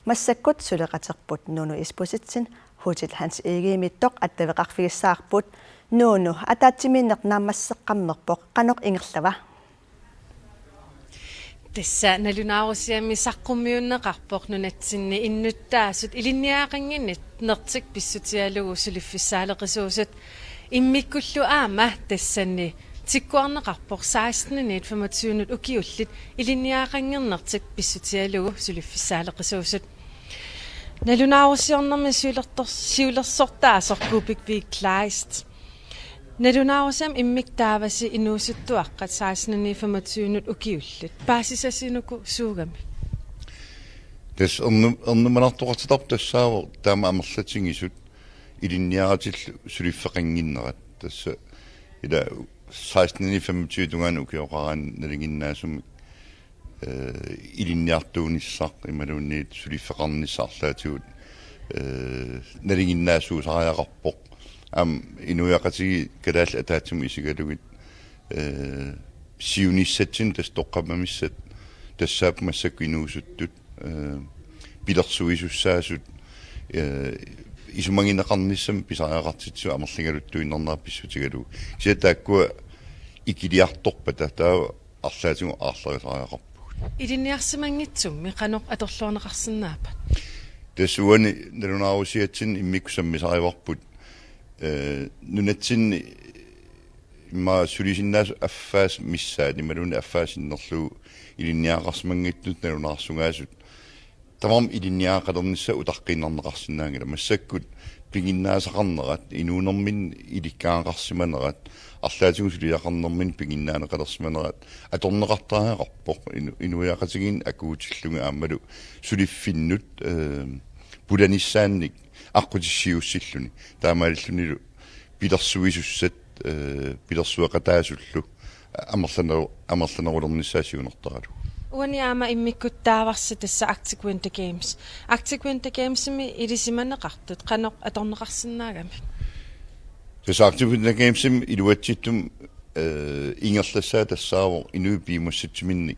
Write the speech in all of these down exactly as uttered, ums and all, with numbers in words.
Massakkut suleqaterput Nuunu Isbosethsen Hotel Hans Egedemiittoq attaveqarfigissavarput. Nuunu, ataatsimiinneq naammasseqqammerpoq, qanoq ingerlava? Tassa nalunaarusiami saqqummiunneqarpoq nunatsinni innuttaasut ilinniagaqannginnertik pissutigalugu suliffissaaleqisuusut. Immikkullu aamma tassani tikkuarneqarpoq seksten femogtyve ukiullit ilinniagaqannginnertik pissutigalugu suliffissaaleqisuusut. Nalunaarusiornermi siulertor-, siulersortaasoq Kuupik V. Kleist. Nalunaarusiami immikkut taavasi inuusuttuaqqat seksten femogtyve ukiullit. Paasisassi uku suugami? Tassa ernu-, ernumanartoqartitarput tassaavoq taama amerlatigisut ilinniaratillu suliffeqannginnerat. Tassa ila seksten femogtyve tungaanut ukioqaraanni nalinginnaasumik, eh, ilinniartuunissaq imaluunniit suliffeqarnissaq arlaatigut, eh, nalinginnaasuusariaqarpoq. Aamma inuiaqatigiit kalaallit ataatsimut isigalugit, eh, siunissatsinni tassa toqqammamissat tassaapput massakkut inuusuttut, eh, pilersuisussaasut, eh, isumagineqarnissamik pisariaqartitsisut amerligaluttuinnarnerat pissutigalugu. Kisianni taakkua ikiliartorpata taava arlaatigut aarlerisariaqarpugut. Ilinniarsimanngitsummi qanoq atorluarneqarsinnaappat? Tassa uani nalunaarusiatsinni immikkut sammisarivarput, eh, nunatsinni immaqa sulisinnaasut affaasa missaat imaluunniit affaasa sinnerlugu ilinniagaqarsimanngitsut nalunaarsugaasut tamarmik ilinniagaqalernissaat utaqqiinnarneqarsinnaanngilaq. Massakkut piginnaasaqarnerat, inuunerminni ilikkagaqarsimanerat, arlaatigut suliaqarnerminni piginnaaneqalersimanerat atorneqartariaqarpoq inu-, inuiaqatigiinnut akuutillugit aammalu suliffinnut, eh, pulanissaannik aqqutissiuussilluni. Taamaalillunilu pilersuisussat, eh, pilersueqataasullu amerlaneru-, amerlanerulernissaat siunertaralugu. Uani aamma immikkut taavarsi tassa Arctic Winter Games. Arctic Winter Gamesimi ilisimaneqartut qanoq atorneqarsinnaagamik? Tassa Arctic Winter Gamesimi iluatsittumi, eh, ingerlassaa tassaavoq inuit piumassutsiminnik,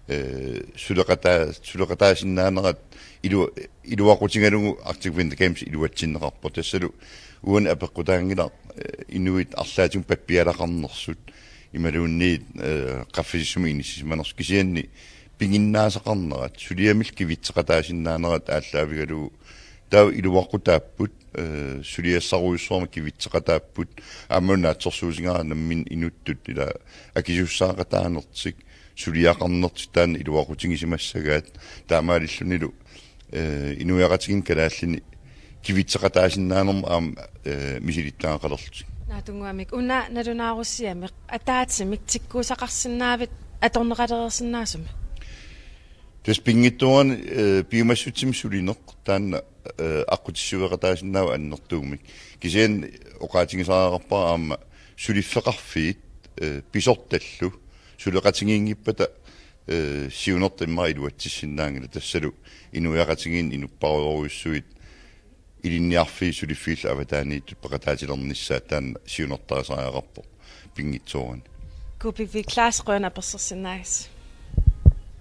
eh, suleqataa-, suleqataasinnaanerat ilu-, iluaqutigalugu Arctic Winter Games iluatsinneqarpoq. Tassalu uani apeqqutaanngilaq, eh, inuit arlaatigut pappialaqarnersut imaluunniit, eh, qaffasissumik inissisimanersut, kisianni piginnaasaqarnerat, suliamillu kivitseqataasinnaanerat aallaavigalugu taava iluaqutaapput, eh, suliassarujussuarmik kivitseqataapput, aamma naatsorsuutigaara nammineq inuttut ila akisussaaqataanertik, suliaqarnertik taanna iluaqutigisimassagaat, taamaalillunilu, eh, inuiaqatigiinni kalaallini kivitseqataasinnaanermut aamma, eh, misilittagaqalerlutik. Naatsunnguamik una nalunaarusiami ataatsimik tikkuusaqarsinnaavit atorneqalereersinnaasumik? Tassa pinngitsoorani, eh, piumassutsimi sulineq taanna, eh, aqqutissiueqataasinnaavoq annertuumik. Kisianni oqaatigisariaqarpara aamma suliffeqarfiit, eh, pisortallu suleqatigiinngippata, eh, siunertaq immaqa iluatsissinnaanngilaq, tassalu inuiaqatigiinni inupparujorujussuit ilinniarfiit suliffiillu avataaniittut peqataatilernissaat taanna siunertarisariaqarpoq pinngitsoorani. Kuupik V. Kleist, qujanaq apersorsinnaagassi.